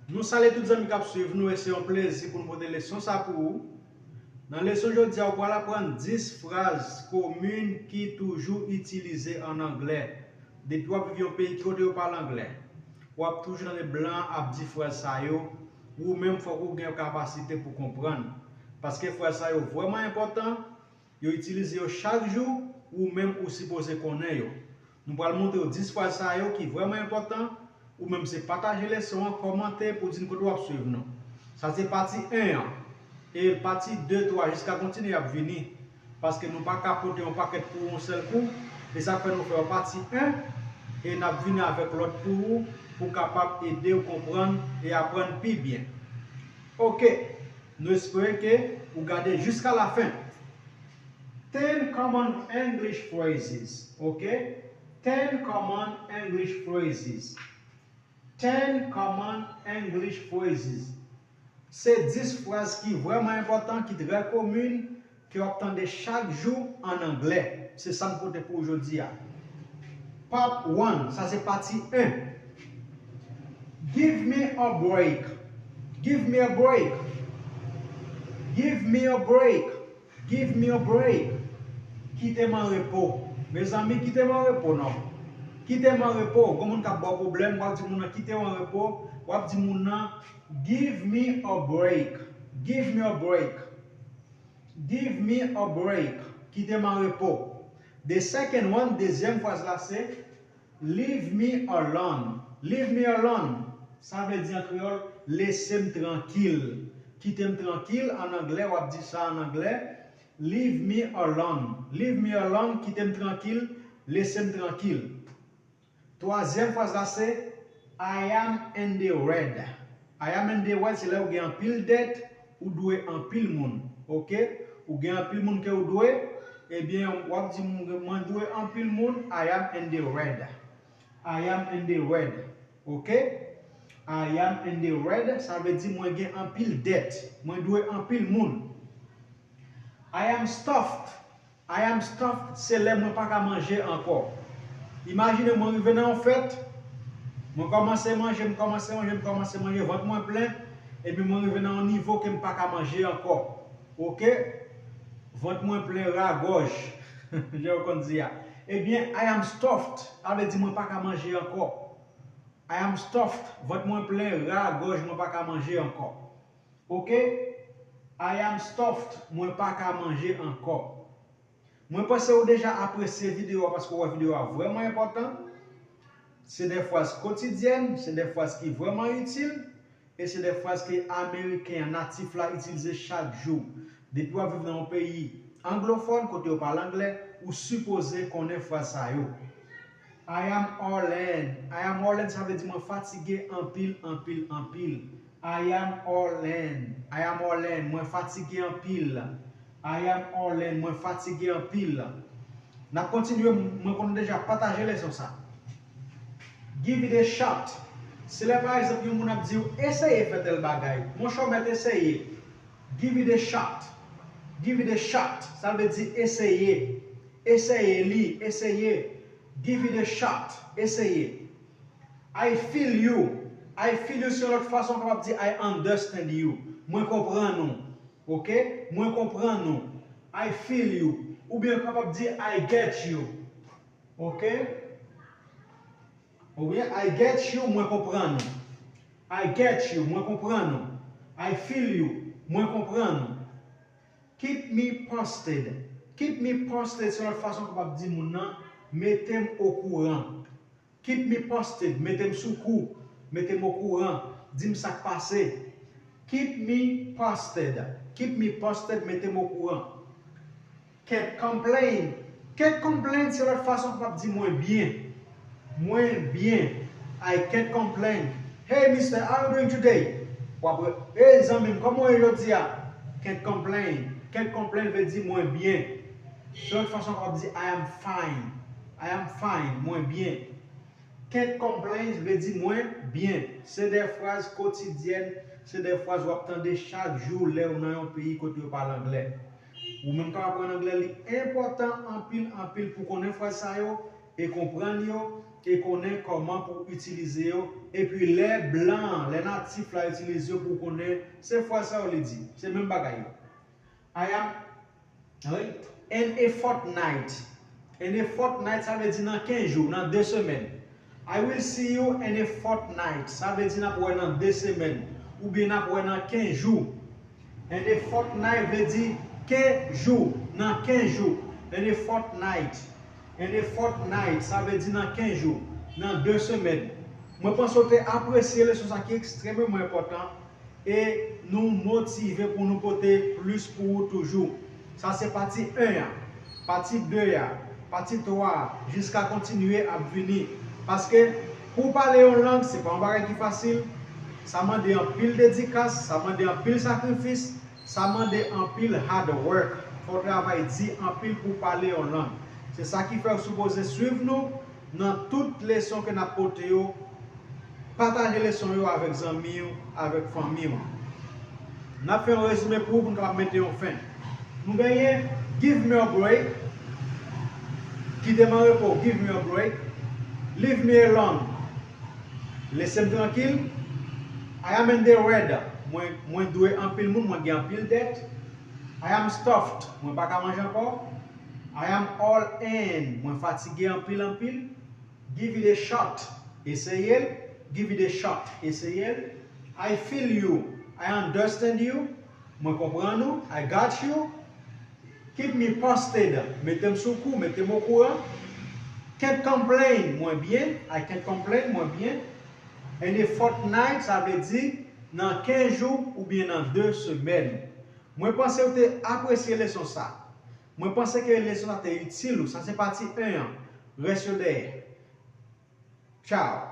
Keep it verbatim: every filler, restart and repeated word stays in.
Nou salye tout zanmi k ap swiv nou e se yon plezi pou n pote leson sa pou ou. Nan leson jodi a, ou pral aprann dis fraz komin ki toujou itilize ann anglè. Depi w ap viv yon peyi kote yo pale anglè, w ap toujou tande blan ap di fraz sa yo, ou menm fòk ou gen kapasite pou konprann. Paske fraz sa yo vrèman enpòtan, yo itilize yo chak jou, ou menm ou sipoze konnen yo. Nou pral montre w dis fraz sa yo ki vrèman enpòtan, ou menm se pataje leson an, kòmante pou di n kote w ap swiv nou. Sa se pati en an. E pati de, twa, jiska kontinye ap vini. Paske nou pa ka pote yon pakèt pou yon sèl kou. E sa k fè nou fè yon pati en. E n ap vini avèk lòt pou ou, pou kapab ede w konprann e aprann pi byen. Oke. Nou espere ke ou gade jiska lafen. Ten common English phrases, oke? Ten common English phrases. Ten common English phrases. Se dis fraz ki vrèman enpòtan, ki trè komin, ke w ap tande chak jou ann anglè. Se sa n pote pou ou jodi a. Part one, sa se pati en. Give me a break. Give me a break. Give me a break. Give me a break. Kite m an repo. Mezanmi, kite m an repo non. Kite m an repo. Gon moun k ap ba w pwoblèm, w ap di moun nan kite w an repo, w ap di moun nan give me a break. Give me a break. Give me a break. Kite m an repo. The second one, dezyèm fraz la se leave me alone. Leave me alone. Sa vle di an kreyòl, lese m trankil. Kite m trankil. An anglè, w ap di sa an anglè. Leave me alone. Leave me alone. Kite m trankil. Lese m trankil. Twazyèm fraz la se I am in the red. I am in the red se lè ou gen anpil dèt, ou dwe anpil moun. Oke? Ou gen anpil moun ke ou dwe, ebyen, w ap di moun, mwen dwe anpil moun, I am in the red. I am in the red. Oke? I am in the red, sa vle di mwen gen anpil dèt. Mwen dwe anpil moun. I am stuffed. I am stuffed, se lè mwen pa ka manje ankò. Imajine mwen rive nan yon fèt, mwen kòmanse manje, m kòmanse manje, m kòmanse manje, vant mwen plen, epi mwen rive nan yon nivo ke m pa ka manje ankò. Oke? Vant mwen plen, ra gòj, jan yo konn di a. Ebyen, I am stuffed, sa vle di mwen pa ka manje ankò. I am stuffed, vant mwen plen, ra gòj, mwen pa ka manje ankò. Oke? I am stuffed, mwen pa ka manje ankò. Mwen panse ou deja apresye videyo a paske w wè videyo a vrèman enpòtan. Se de fraz kotidyèn, se de fraz ki vrèman itil, e se de fraz ke Ameriken an, natif la, itilize chak jou. Depi w ap viv nan yon peyi anglofòn, kote yo pale anglè, ou sipoze konnen fraz sa yo. I am all in. I am all in, sa vle di mwen fatige anpil, anpil, anpil. I am all in. I am all in. Mwen fatige anpil. I am all in. Mwen fatige anpil. N ap kontinye, mwen konnen deja, pataje leson sa. Give it a shot. Se lè, pa egzanp, yon moun ap di w, eseye fè tèl bagay. Monchè, w mèt eseye. Give it a shot. Give it a shot. Sa vle di eseye. Eseye li, eseye. Give it a shot. Eseye. I feel you. I feel you se yon lòt fason w kapab di I understand you. Mwen konprann ou. Oke? Mwen konprann ou. I feel you. Oubyen w kapab di I get you. Oke? Oubyen I get you, mwen konprann ou. I get you, mwen konprann ou. I feel you, mwen konprann ou. Keep me posted. Keep me posted se yon lòt fason w kapab di moun nan, mete m okouran. Keep me posted, mete m sou kou, mete m okouran, di m sa k pase. Keep me posted. Keep me posted, mete m okouran. Can't complain. Can't complain se lòt fason w kapab di mwen byen. Mwen byen. I can't complain. Hey mister, how you doing today? W ap re, hey zanmi m, kòman w ye jodi a? Can't complain. Can't complain vle di mwen byen. Se lòt fason w kapab di I am fine. I am fine. Mwen byen. Can't complain vle di mwen byen. Se de fraz kotidyèn, se de fraz w ap tande chak jou lè w nan yon peyi kote yo pale anglè. Ou menm k ap aprann anglè, li enpòtan anpil, anpil pou konnen fraz sa yo e konprann yo e konnen kòman pou itilize yo. Epi lè blan an, lè natif la itilize yo pou konnen, se frè sa yo li di. Se menm bagay yo. I am, wi, in a fortnight. In a fortnight, sa vle di nan kenz jou, nan de semèn. I will see you in a fortnight. Sa vle di n ap wè nan de semèn, oubyen n ap wè nan kenz jou. In a fortnight vle di kenz jou, nan kenz jou. In a fortnight. In a fortnight, sa vle di nan kenz jou, nan de semèn. Mwen panse w te apresye leson sa ki ekstrèmeman enpòtan e nou motive pou nou pote plis pou ou toujou. Sa se pati en an, pati de a, pati twa a, jiska kontinye ap vini. Paske pou w pale yon lang, se pa yon bagay ki fasil. Sa mande anpil dedikas, sa mande anpil sakrifis, sa mande anpil hard work. Fò w travay di anpil pou w pale yon lang. Se sa ki fè w sipoze swiv nou nan tout leson ke n ap pote yo. Pataje leson yo avèk zanmi w, avèk fanmi w. N ap fè yon rezime pou ou pou n kapab mete yon fen. Nou genyen give me a break, kite m an repo, give me a break, leave me alone, lese m trankil, I am in the red, mwen, mwen dwe anpil moun, mwen gen anpil dèt, I am stuffed, mwen pa ka manje ankò, I am all in, mwen fatige anpil anpil, give it a shot, eseye l, give it a shot, eseye l, I feel you, I understand you, mwen konprann ou, I got you, keep me posted, mete m sou kou, mete m okouran, can't complain, mwen byen, I can't complain, mwen byen, in a fortnight, sa vle di nan kenz jou oubyen nan de semèn. Mwen panse w te apresye leson sa. Mwen panse ke leson sa te itil ou. Sa se pati en an. Rès yo dèyè. Tchao.